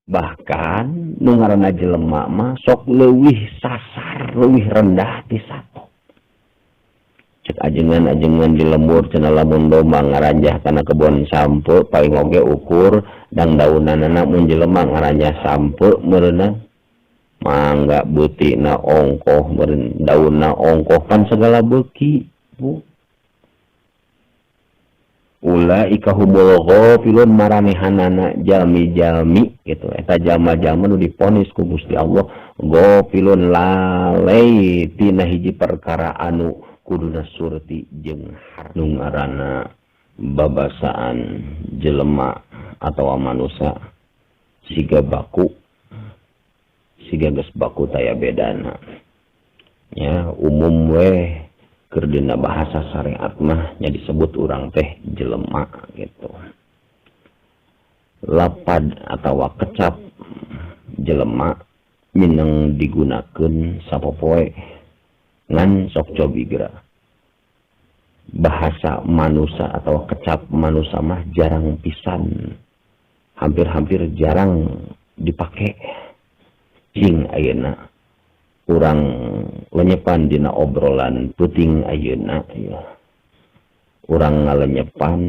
Bahkan nu ngaranna jelema mah sok leuwih sasar, leuwih rendah ti sato. Cek ajengan-ajengan di lembur cenah lamun domba ngaranjah kana kebon sampe paling oge ukur dangdaunanana, mun jelema ngaranjah sampe meureunna mangga beutina ongkoh meureun daunna ongkoh pan segala beuki Bu. Ulaika humul ghafilun maranehanana jalmi-jalmi gitu eta jalma-jalma nu diponis ku Gusti Allah ghafilun lalai tina hiji perkara anu kuduna surti jeung nu ngaranna babasaan jelema atawa manusia siga baku siga geus baku taya bedana nya umum weh keur dina bahasa syariat mah nya disebut urang teh jelema gitu. Lapad atawa kecap jelema mineng digunakeun sapopoe ngan sok cobi geura. Bahasa manusia atau kecap manusia mah jarang pisan. Hampir-hampir jarang dipake. Cing ayeuna urang lenyepan dina obrolan peuting ayeuna ya. Urang ngalenyepan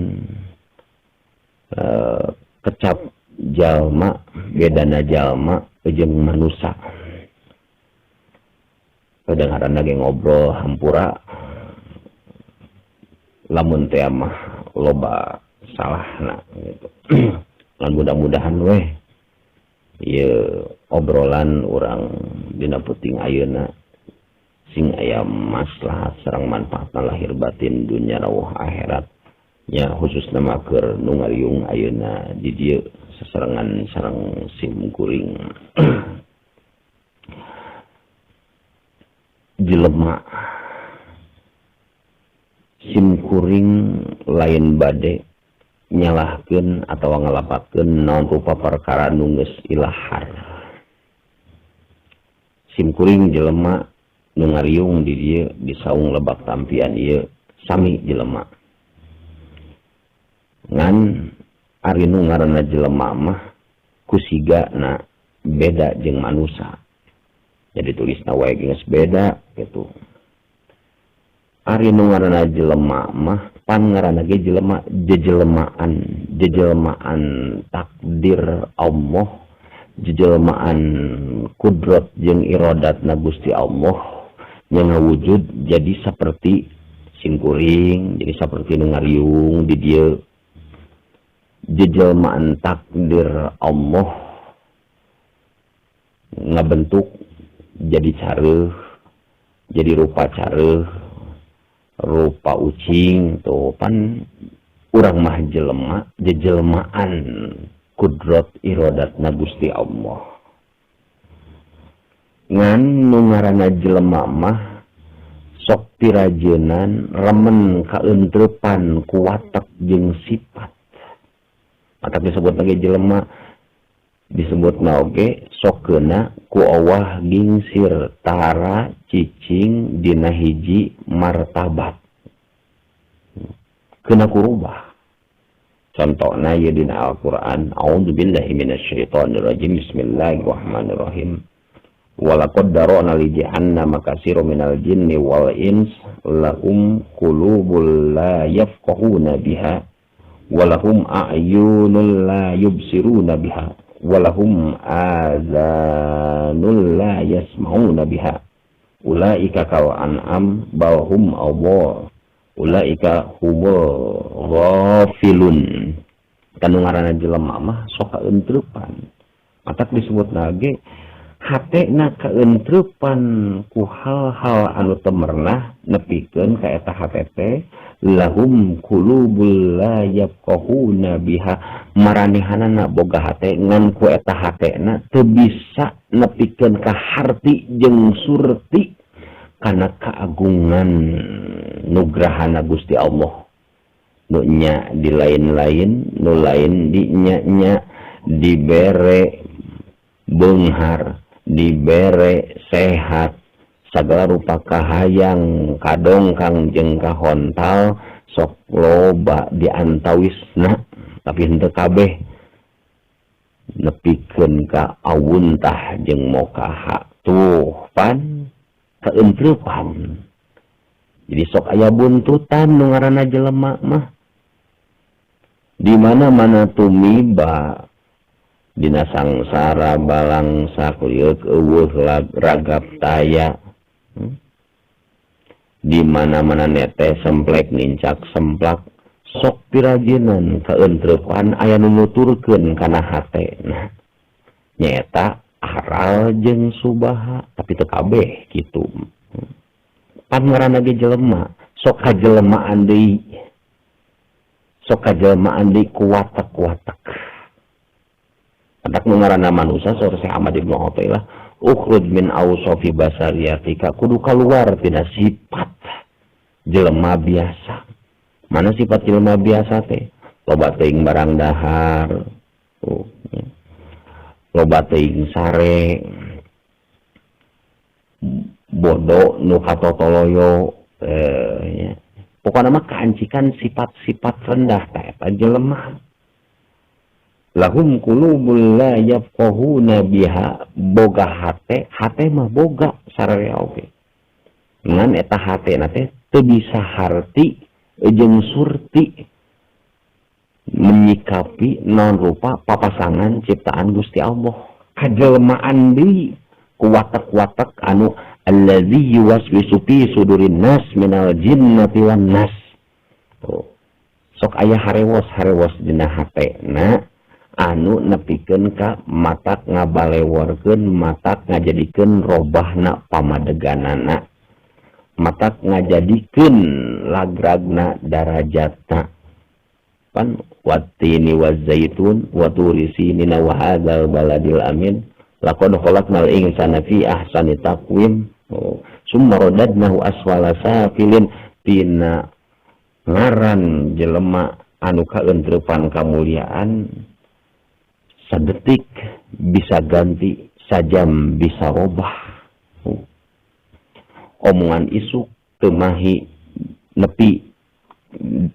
kecap jalma bedana jalma jeung manusa. Kadang-kadang lagi ngobrol hampura lamun teh mah loba salahna gitu. Lan mudah-mudahan weh ieu obrolan urang dina peuting ayeuna sing aya maslahat sareng manfaatna lahir batin dunya rawuh akhirat nya khususna mah keur nu ngariung ayeuna di dieu sasarengan sareng sim kuring. Jelema sim kuring lain bade nyalahkeun atawa ngalapatkeun naon rupa perkara nu geus ilahar. Sim kuring jelema nu ngariung di dieu di saung lebak tampian ieu sami jelema. Ngan ari nu ngaranna jelema mah kusigana beda jeung manusa. Jadi tulisna wae geus beda gitu. Ari nu ngaranna jelema mah pan ngaranna ge jelema jejelmaan, jejelmaan takdir Allah, jejelmaan kudrat jeung iradatna Gusti Allah nya ngawujud jadi saperti simkuring, jadi saperti nu ngariung di dieu. Jejelmaan takdir Allah ngabentuk jadi careuh, jadi rupa careuh, rupa ucing tuh pan urang mah jelema jejelmaan kudrat iradatna Gusti Allah. Ngan nu ngaranna jelema mah sok pirajeunan remen kaeuntreupan ku watek jeung sifat. Matak disebut lagi jelema disebutna oge sok keuna ku awah gingsir tara cicing dina hiji martabat. Keuna ku rubah. Contohna ieu dina Al-Qur'an, a'udzubillahi minasyaitonirrajim, bismillahirrahmanirrahim. Walaqad dara'na li jahannama katsiran minal jinni wal ins lahum qulubul la yafqahuna biha walahum a'yunul la yubsiruna biha walahum azanul la yasma'una biha ulaika kal an'am bal hum adall ulaika humul ghafilun. Kanu ngaranna jelema mah sok kaeuntreupan. Matak disebutna ge hatena kaeuntreupan ku hal-hal anu teu merenah nepikeun ka eta hate teh lahum qulubul la yafqahuna biha, maranehanana boga hate ngan ku eta hatena teu bisa nepikeun ka harti jeung surti kana keagungan nugrahana Gusti Allah. Nu nya di lain-lain, nu lain di nya-nya, dibere beunghar, dibere sehat, sagala rupa kahayang kadongkang jeung kahontal sok loba diantawisna, tapi henteu kabeh. Nepikeun ka awuntah jeung mokaha tuh pan kaentreupan. Jadi sok aya buntutan nu ngaranna jelema mah. Di mana-mana tumiba dina sangsara balangsak lieuk eueuh ragap taya. Di mana-mana nete semplek nincak semplak sok pirajinan kaentreupan aya nu nuturkeun kana hatena. Nyaeta aral jeung subaha tapi teu kabeh kitu. Pan ngaranna ge jelema sok kajelemaan deui. Sok kajelemaan deui kuwatek-kuwatek. Adak nu ngaranna manusia saur Syekh Ahmad Ibnu Athaillah ukhruj min awsafi basariyatika kudu kaluar tina sifat jelema biasa. Mana sifat jelema biasa teh? Loba teuing barang dahar, tuh, loba teuing sare, bodo nu katotoloyo, ya. Pokona mah kaancikan sifat-sifat rendah teh eta jelema. Lahum qulubul la yafqahuna biha, boga hate, hate mah boga sararea oge. Ngan eta hatena teh teu bisa harti jeung surti menyikapi non rupa papasangan ciptaan Gusti Allah. Kajelmaan deui ku watak-watak anu allazi yuwaswisu fi sudurin nas minal jinnati wan nas. Tuh. Sok aya harewos-harewos dina hatena anu nepikeun ka matak ngabaleworkeun, matak ngajadikeun robahna pamadeganana, matak ngajadikeun lagragna darajatna. Pan wattini wazaitun wa turi sinina wa hadzal baladil amin laqad khalaqnal insana fi ahsani taqwim summa radadnahu asfala safilin. Tina ngaran jelema anu kaentreupan kamuliaan sadetik bisa ganti, sajam bisa robah. Omongan isuk temahi nepi,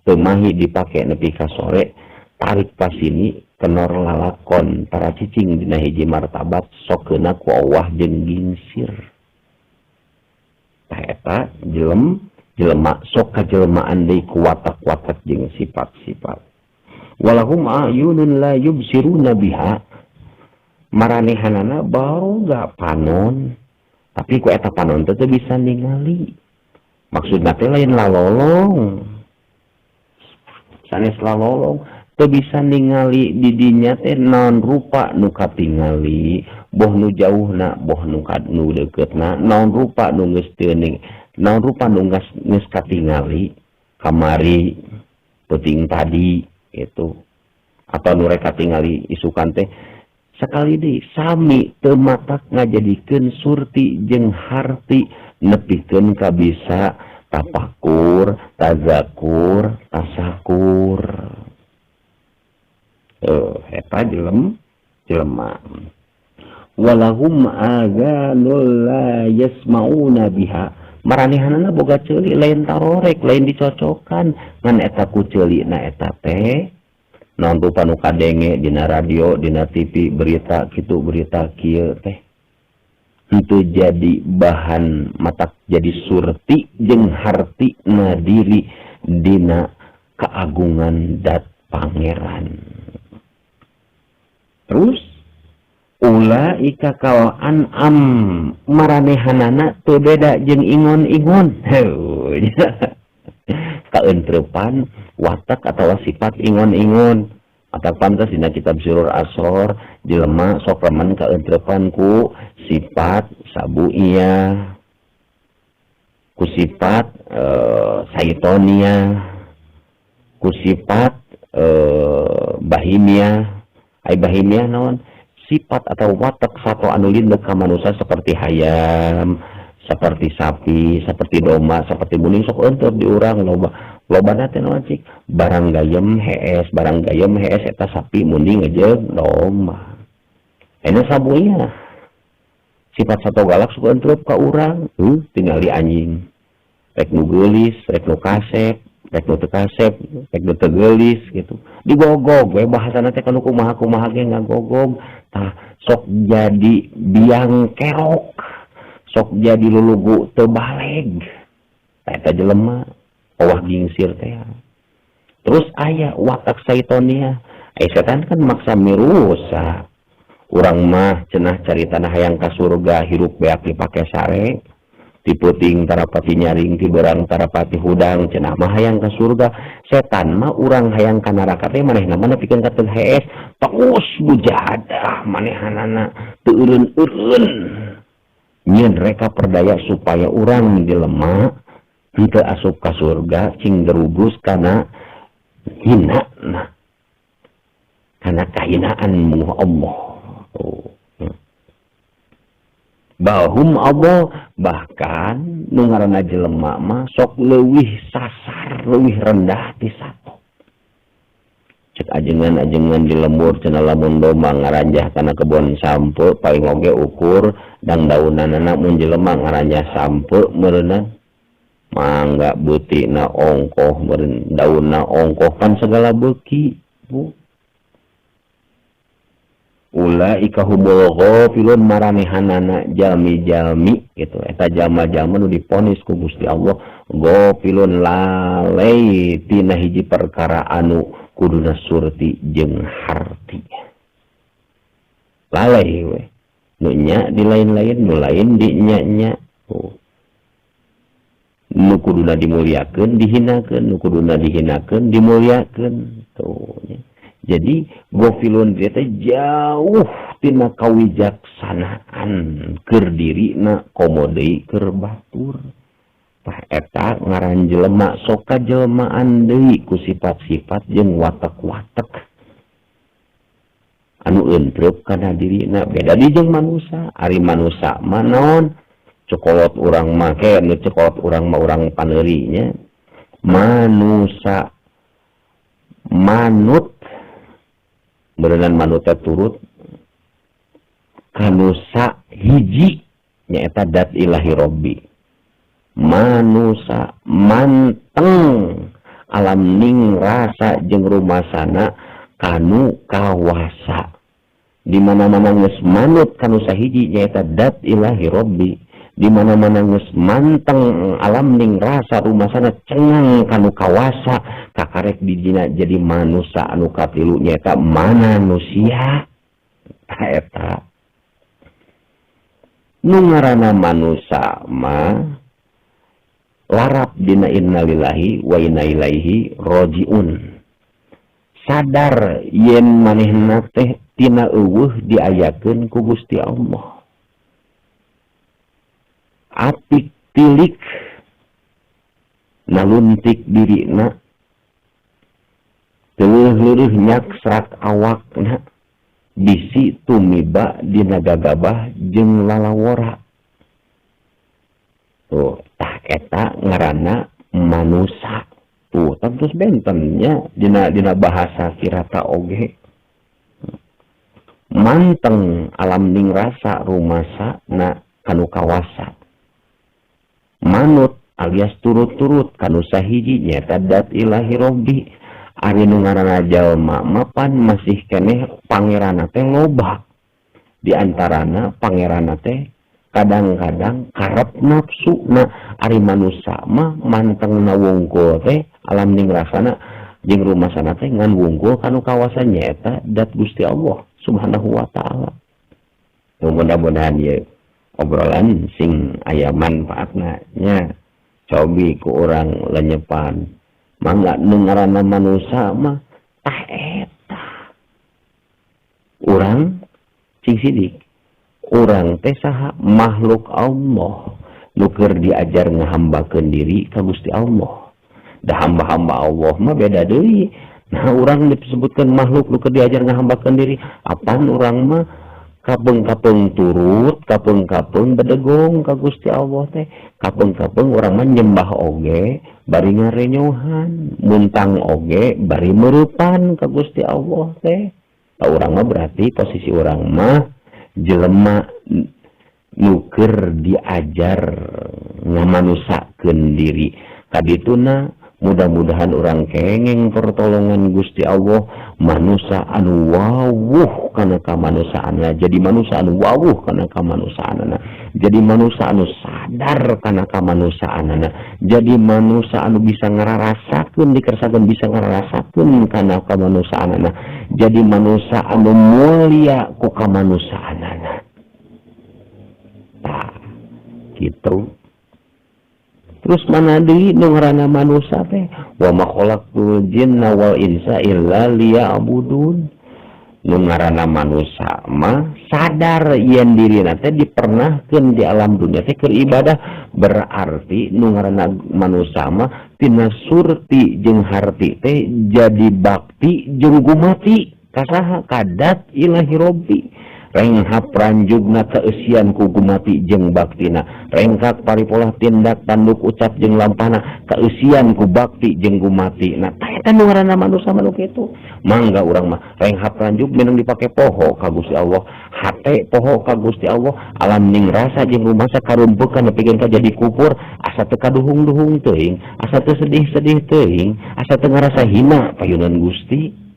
temahi dipake nepi ka sore, tarik pasini kenor lalakon tara cicing dina hiji martabat sok keuna ku awah jeung gingsir. Tah eta jelema sok kajelmaan deui ku watak-watak jeung sifat-sifat. Walahum a'yunun la yubsiruna biha, maranehanana baroga panon tapi ku eta panon teh teu bisa ningali. Maksudna teh lain lalolong, sanes lalolong, teu bisa ningali di dinya teh naon rupa nu katingali, boh nu jauhna boh nu nu deuketna, naon rupa nu geus teu ning, naon rupa nu geus katingali kamari peuting tadi itu atau nu rek katingali isukan teh. Sekali deui sami teu matak ngajadikeun surti jeung harti nepikeun ka bisa tapakur, tazakur, tasakur. Eta jelema. Walahum adzanul la yasmauna biha, maranehanana boga ceuli lain tarorek, lain dicocokan ngan eta ku ceulina eta teh naon rupa nu kadenge dina radio, dina TV, berita kitu berita kieu teh henteu jadi bahan matak jadi surti jeung harti na diri dina keagungan dat pangeran. Terus ulaika kal an'am, maranehanana teu beda jeung ingon-ingon. Kaentreupan watak atawa sifat ingon-ingon. Matak pantes dina kitab Sirur Asror jelema sok remen kaentreupan ku sifat sabuiyah, ku sifat saitonia, ku sifat bahimia. Ai bahimia naon? Sifat atau watak satwa anu lindek ka manusia seperti hayam, seperti sapi, seperti domba, seperti muning sok enteur di urang loba. Lobana teh naon cik? Barang gayem hees, barang gayem hees eta sapi muning jeung domba. Ena sabunya. Sifat satwa galak sok enteur ka urang, tingali anjing. Rek nu geulis, rek nu kasep, Rek nu teu kasep, rek nu teu geulis gitu. Digogog we bahasana teh kanu kumaha-kumaha ge ngagogog. Tah sok jadi biang kerok, sok jadi lulugu teu baleg. Tah eta jelema owah gingsir teh. Terus aya watak saitonia. Ai setan kan maksa mirusa. Urang mah cenah caritana hayang ka surga hirup beak dipake sare. Ti peuting tarapati nyaring, ti beurang tarapati hudang, cenah mah hayang ka surga. Setan mah urang hayang ka neraka teh manehna mah nepikeun ka teu hees, terus mujahadah manehanana teu eureun-eureun. Nyieun reka perdaya supaya urang jelema henteu asup ka surga cing gerubrus kana hina nah. Kana kahinaan mu Allah. Oh. Bahum Allah bahkan nu ngaranna jelema mah sok leuwih sasar, leuwih rendah ti sato. Cek ajengan-ajengan di lembur cenah lamun domba ngaranjah kana kebon sampe paling oge ukur dang daunanana, mun jelema ngaranjah sampe meureunna mangga beutina ongkoh meureun daunna ongkoh pan segala beuki bu. Ulaika humul ghafilun maranehanana jalmi-jalmi gitu eta jalma-jalma nu diponis ku Gusti Allah ghafilun lalai tina hiji perkara anu kuduna surti jeung harti lalai we nu nya di lain-lain nu lain di nya-nya oh. Nu kuduna dimuliakeun dihinakeun, nu kuduna dihinakeun dimuliakeun tuh nya. Jadi gofilun dia teh jauh tina kawijaksanaan keur dirina komo deui keur batur. Tah eta ngaran jelema sok kajelmaan deui ku sifat-sifat jeung watek-watek anu entrep kana dirina beda di jeung manusa. Ari manusa mah naon cekolot urang mah ke nu cekolot urang mah urang paneuri nya. Manusa manut berenang manuta turut kanusa hiji nyaeta dat ilahi robbi. Manusa manteng alam ning rasa jeung rumasana kanu kawasa. Di mana-mana geus manut kanusa hiji nyaeta dat ilahi robbi. Di mana-mana geus manteng alam ning rasa rumasana cengang kanu kawasa kakarek dijina jadi manusa anu katilu nyaeta manusia. Eta nu ngaranna manusa mah larap dina innalillahi wa inna ilaihi rajiun. Sadar yen manehna teh tina eueuh diayakeun ku Gusti Allah. Apik tilik naluntik dirina teueuh-leureun nyaksrak awakna bisi tumiba dina gagabah jeung lalawora. Tuh tah eta ngaranna manusa. Tuh terus bentennya dina bahasa kirata oge. Manteng alam ning rasa rumasa na kanu kawasa. Manut alias turut-turut kanu sahiji nyaeta dat ilahi robbi. Ari nu ngaranna jalma mapan masih keneh pangeranna teh loba. Di antarana pangeranna teh kadang-kadang karep nafsuna. Ari manusa mah mantengna wungkul teh alam ning rasana jeung rumasana teh ngan wungkul kanu kawasa nyaeta dat Gusti Allah Subhanahu wa taala. Mudah-mudahan ieu obrolan sing aya manfaatna nya. Cobi ku urang lenyepan mangga nu ngaranna manusa mah tah eta urang cing sidik urang teh saha makhluk Allah nu keur diajar ngahambakeun diri ka Gusti Allah. Da hamba-hamba Allah mah beda deui. Nah urang disebutkeun makhluk nu keur diajar ngahambakeun diri apan urang mah kapeung-kapeung turut, kapeung-kapeung bedegong ka Gusti Allah teh, kapeung-kapeung urang mah nyembah oge bari ngarenyohan, muntang oge bari meurepan ka Gusti Allah teh. Tah urang mah berarti posisi urang mah jelema nu keur diajar ngamanusakeun diri. Kadituna Mudah-mudahan urang kengeng pertolongan Gusti Allah, manusia anu wawuh kana kamanusiaanna, jadi manusia anu wawuh kana kamanusiaanna, jadi manusia anu sadar kana kamanusiaanna, jadi manusia anu bisa ngararasakeun, dikersakeun bisa ngararasakeun kana kamanusiaanna, jadi manusia anu mulia ku kamanusiaanna. Tah, gitu. Terus mana deui nu ngaranna manusia teh? Wa ma khalaqtul jinna wal insa illa liya'budun. Nu ngaranna manusia mah sadar yen dirina teh dipernahkeun di alam dunia teh keur ibadah, berarti nu ngaranna manusia mah tina surti jeung harti teh jadi bakti jeung gumati ka saha? Ka Dat Ilahi Robbi. Renghap ranjugna kaeusian ku gumati jeung baktina, rengkak paripolah tindak tanduk ucap jeung lampahna kaeusian ku bakti jeung gumati. Nah, tah, eta nu ngaranna manusia mah nu kitu. Mangga urang mah renghap ranjug menang dipake poho ka Gusti Allah, hate poho ka Gusti Allah, alam ning rasa jeung rumasa karumpukan nepikeun ka jadi kupur, asa teu kaduhung-duhung teuing, asa teu sedih-sedih teuing, asa teu ngarasa hina payunan Gusti.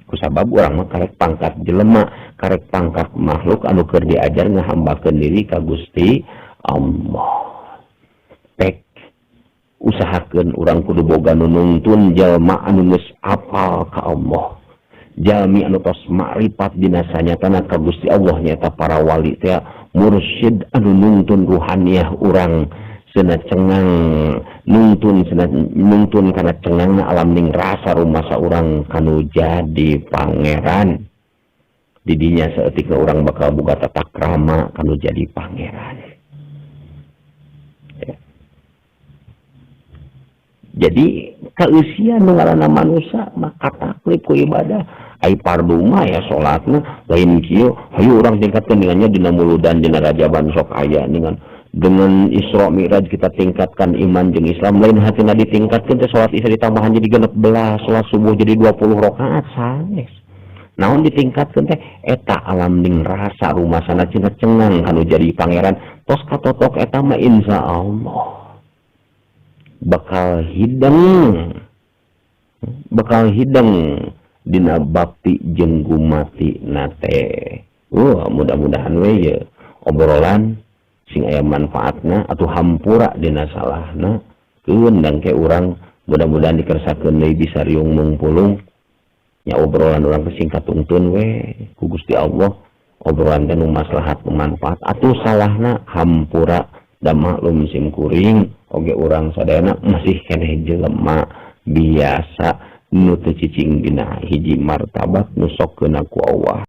Kusabab urang mah karek pangkat jelema, karek pangkat makhluk anu keur diajar ngahambakeun diri ka Gusti Allah. Pek usahakeun urang kudu boga nu nungtun jalma anu geus apal ka Allah, jalmi anu tos makrifat dina sanyatana ka Gusti Allah, nyaeta para wali teh, mursyid anu nungtun ruhaniah urang sena cengang nungtun, sena nungtun kana cengangna alam ning rasa rumasa urang kanu jadi pangeran. Didinya saeutikna urang bakal boga tata krama kanu jadi pangeran ya. Jadi kaeusian nu ngaranna manusia mah kataklif ku ibadah. Ai fardu mah ya salatna lain kieu, hayu urang tingkatkeun dengannya dina muludan, dina rajaban sok aya dengan Isra Mi'raj kita tingkatkan iman jeung Islam. Lain hatina ditingkatkeun teh salat isya ditambahan jadi 16, salat subuh jadi 20 rakaat, sanes. Naon ditingkatkeun teh? Eta alam ning rasa rumasana cina cengang kanu jadi pangeran. Tos katotok eta mah insya Allah bakal hideng, bakal hideng dina bakti jeung gumati nate. Wah, mudah-mudahan we ye obrolan sing aya manfaatna, atau hampura dina salahna. Keun dan ke urang mudah-mudahan dikersakeun deui bisa riung mungpulung nya. Obrolan urang teh sing katungtun we ku Gusti Allah, obrolan teh nu maslahat, nu manfaat. Atuh salahna hampura da maklum sim kuring oge urang sadayana masih keneh jelema biasa nu teu cicing dina hiji martabat nu sok ku Allah.